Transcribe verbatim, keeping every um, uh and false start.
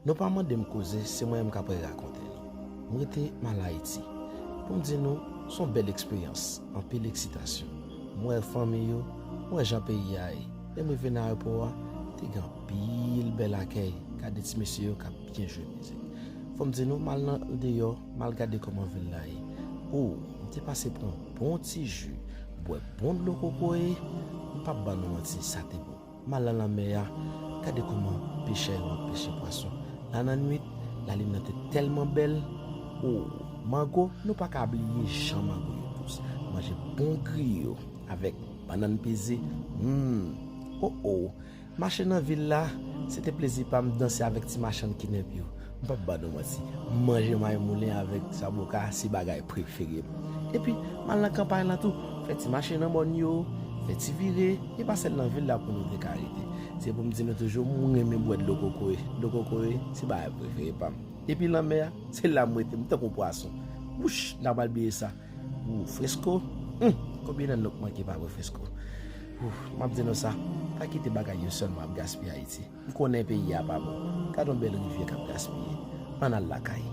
Nou pa mande m koze, se mwen menm k ap rakonte nou. M rete m al Ayiti. Pou m di nou, se yon bèl eksperyans, anpil eksitasyon. M wè fanmi yo, m wè jan peyi a ye. Lè m rive nan ayewopò a, te gen anpil bèl akèy. Gade ti mesye yo k ap byen jwe mizik. Fò m di nou, m al nan deyò, m al gade kòman vil la ye. O, m te pase pran bon ti ji, bwè bon dlo kokoye, m p ap ban nou manti, sa te bon. M al nan lanmè a, gade kòman pechè yo ap peche pwason. La nan nwit, lalin nan te tèlman bèl. O, mango, nou pa ka bliye jan mango yo dous. Manje bon griyo avèk bannann peze. Hmm. O, o. Mache nan vil la, se te plezi pa m danse avèk ti machann kinèp yo. M p ap ba nou manti. Manje may moulen avèk zaboka se bagay prefere m. Epi, m al nan kanpay lan tou, fè ti mache nan mòn yo, fè ti vire, e pa sèl nan vil la pou nou te ka rete. Se pou m di nou toujou, m renmen bwè dlo kokoye. Dlo kokoye, se bagay prefere pa m. Epi lanmè a, se la m rete, m tankou pwason. Wouch, n a pral bliye sa. Ou fresko? Hum, konbyen nan nou k manke pa bwè fresko? Ouf, m ap di nou sa, pa kite bagay yo sèlman ap gaspiye Ayiti. M konnen peyi a pa bon. Gade yon bèl rivyè k ap gaspiye. Ann al lakay.